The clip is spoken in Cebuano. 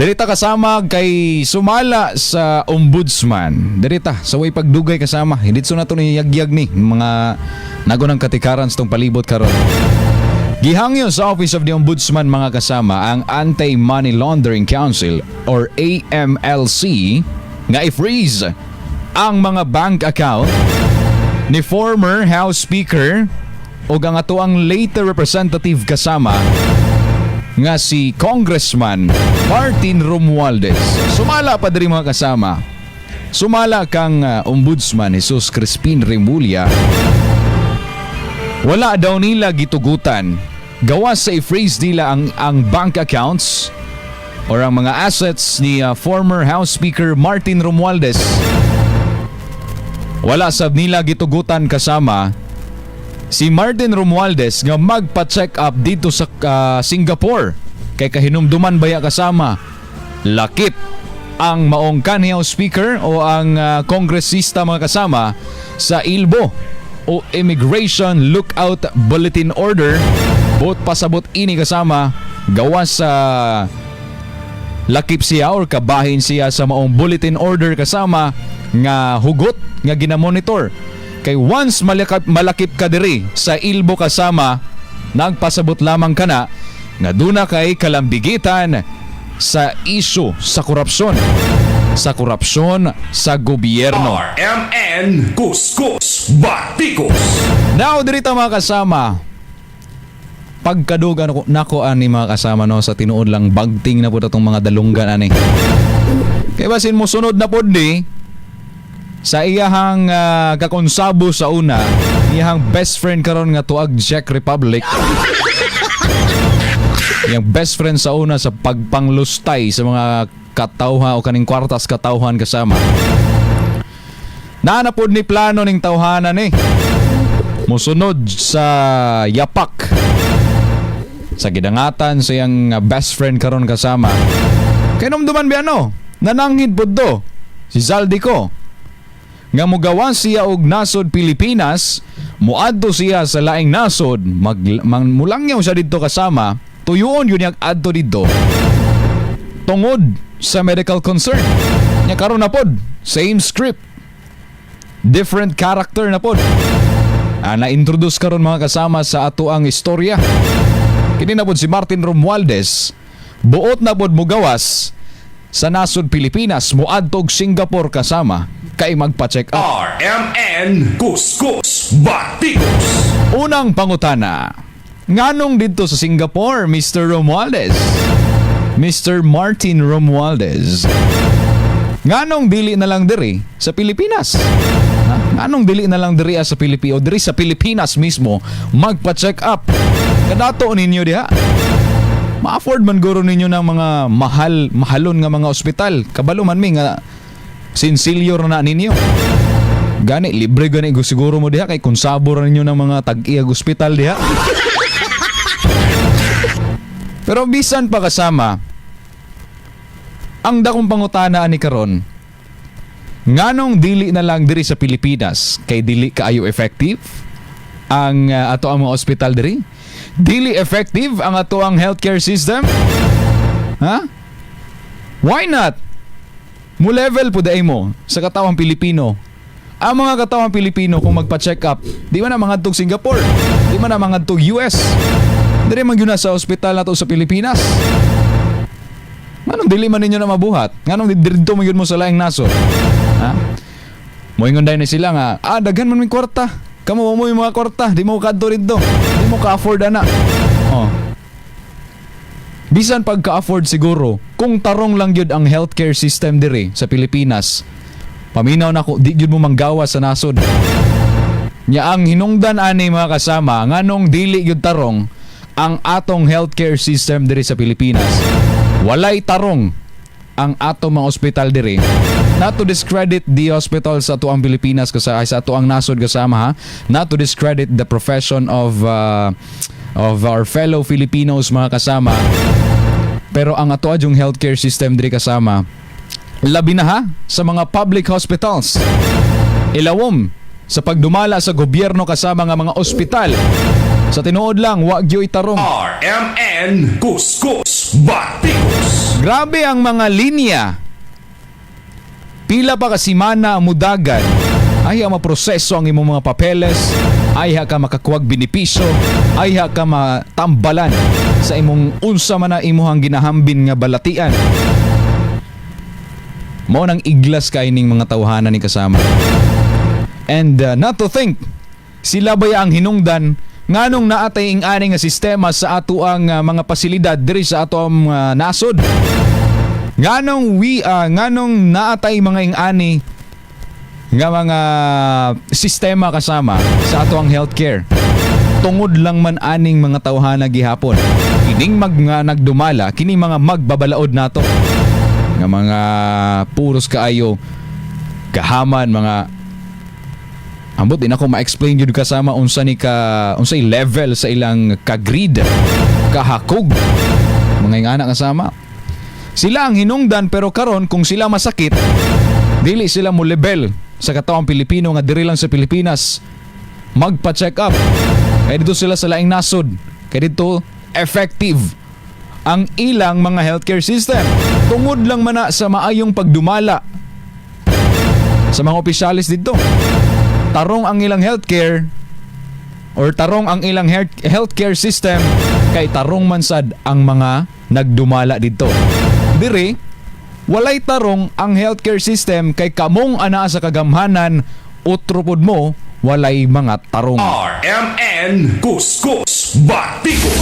Dirita, kasama, kay sumala sa ombudsman. Dirita sa way pagdugay, kasama. Hindi so nato ni yagyag ni mga nagunang katikaran sa tong palibot karon. Gihangyo sa Office of the Ombudsman, mga kasama, ang Anti-Money Laundering Council or AMLC nga i-freeze ang mga bank account ni former House Speaker o ang atoang later representative, kasama, nga si Congressman Martin Romualdez. Sumala pa diri, mga kasama. Sumala kang Ombudsman Jesus Crispin Remulla. Wala daw nila gitugutan gawas sa i-freeze nila ang bank accounts or ang mga assets ni former House Speaker Martin Romualdez. Wala sab nila gitugutan, kasama, si Martin Romualdez nga magpa-check up dito sa Singapore. Kay kahinumduman baya, kasama, lakip ang maong kanhi House Speaker o ang kongresista, mga kasama, sa ILBO o Immigration Lookout Bulletin Order. Buot pasabot ini, kasama, gawas sa lakip siya or kabahin siya sa maong bulletin order, kasama, nga hugot nga ginamonitor. Kay once malakip ka diri sa ILBO, kasama, nagpasabot lamang kana nga duna kay kalambigitan sa isyu sa korupsyon sa gobyerno. RMN Kuskus Batikos. Now, dirita, mga kasama, pagkaduga nako ani, mga kasama, no, sa tinuod lang bagting na pud atong mga dalunggan ani. Kay basin mo sunod na pod ni sa iyahang kakonsabo sa una, iyahang best friend karon nga tuag Czech Republic. Iyang best friend sa una sa pagpanglustay sa mga katawha o kaning kwartas katawhan, kasama. Naa na pod ni plano ning tawhanan ni. Musunod sa yapak sa gidangatan sa iyang best friend karon, kasama. Kay numduman ba ano? Nananghid pod do si Zaldy Co nga mugawa siya og nasod Pilipinas, muadto siya sa laing nasod, mulangyaw siya didto, kasama, tuyuon yun niyang adto didto tungod sa medical concern. Nya karon na pod, same script, different character na pod. Na-introduce karon, mga kasama, sa ato ang istorya. Kini na pod si Martin Romualdez, buot na pod mugawas sa nasod Pilipinas, muadtog Singapore, kasama, kay magpa-check up. RMN Kuskus Batikos. Unang pangutana, nganong didto sa Singapore, Mr. Romualdez? Mr. Martin Romualdez. Nganong dili na lang diri sa Pilipinas? Ha? Nganong dili na lang diri sa Pilipinas o diri sa Pilipinas mismo magpa-check up? Kadato ninyo diha. Ma-afford man guro ninyo ng mga mahal mahalon nga mga ospital. Kabalo man mi nga sinsilyo ra na ninyo. Gani libre gani go siguro mo diha kay konsabo ra ninyo ng mga tag-iyag ospital diha. Pero bisan pa, kasama, ang dakong pangutana ani karon, nganong dili na lang diri sa Pilipinas? Kay dili kaayo effective ang ato ang mga ospital diri? Dili effective ang ato ang healthcare system? Ha? Why not? Mo level po diay mo sa katawang Pilipino. Ang mga katawang Pilipino kung magpa-check up, di man na mangadtog Singapore, di man na mangadtog US. Diri man gyud na sa ospital nato sa Pilipinas. Nganong dili man ninyo na mabuhat? Nganong didto man gyud mo sa laing nasod? Ha? Moingon dayon ni sila nga, daghan man may kwarta. Kamo mo yung mga kwarta, di mo kadto didto. Di mo ka-afford ana. Oh. Bisan pagka-afford siguro, kung tarong lang gyud ang healthcare system diri sa Pilipinas, paminaw nako, di gyud mo manggawa sa nasod. Nya ang hinungdan ani, mga kasama, nganong dili gyud tarong ang atong healthcare system diri sa Pilipinas. Walay tarong ang atong mga ospital diri. Not to discredit the hospital sa atoang Pilipinas kasi sa atoang nasod, kasama, ha. Not to discredit the profession of our fellow Filipinos, mga kasama. Pero ang ato yung healthcare system diri, kasama, labi na ha sa mga public hospitals. Ilawom sa pagdumala sa gobyerno, kasama, nga mga ospital. Sa tinuod lang, wa gyoy tarong. RMN Kuskus Batikos. Grabe ang mga linya. Pila pa ka simana mudagan. Ayha maproseso ang imong mga papeles, ayha ka makakuhag benepisyo, ayha ka matambalan sa imong unsa man na imuhang ginahambin nga balatian. Mao nang iglas kay ning mga tawhana ni, kasama. And not to think, sila ba ang hinungdan nganong naatay ing ani nga sistema sa ato ang mga pasilidad diri sa ato ang nasod? Nganong naatay mga ing ani nga mga sistema, kasama, sa ato ang healthcare? Tungod lang man aning mga tawhana gihapon. Kining mag nga nagdumala, kini mga magbabalaod nato. Nga mga puros kaayo kahaman, mga ambot din ako ma-explain jud, kasama, unsa ni ka unsay level sa ilang ka-greed, kahakog. Mga ingana, kasama. Sila ang hinungdan, pero karon kung sila masakit, dili sila mo level sa katawang Pilipino nga diri lang sa Pilipinas magpa-check up. Kaya dito sila sa laing nasod. Kaya dito effective ang ilang mga healthcare system. Tungod lang man na sa maayong pagdumala sa mga opisyalis dito. Tarong ang ilang healthcare or tarong ang ilang healthcare system kay tarong man sad ang mga nagdumala dito. Diri walay tarong ang healthcare system kay kamong anaa sa kagamhanan, utro pod mo walay mga tarong. RMN Kuskus Batikos.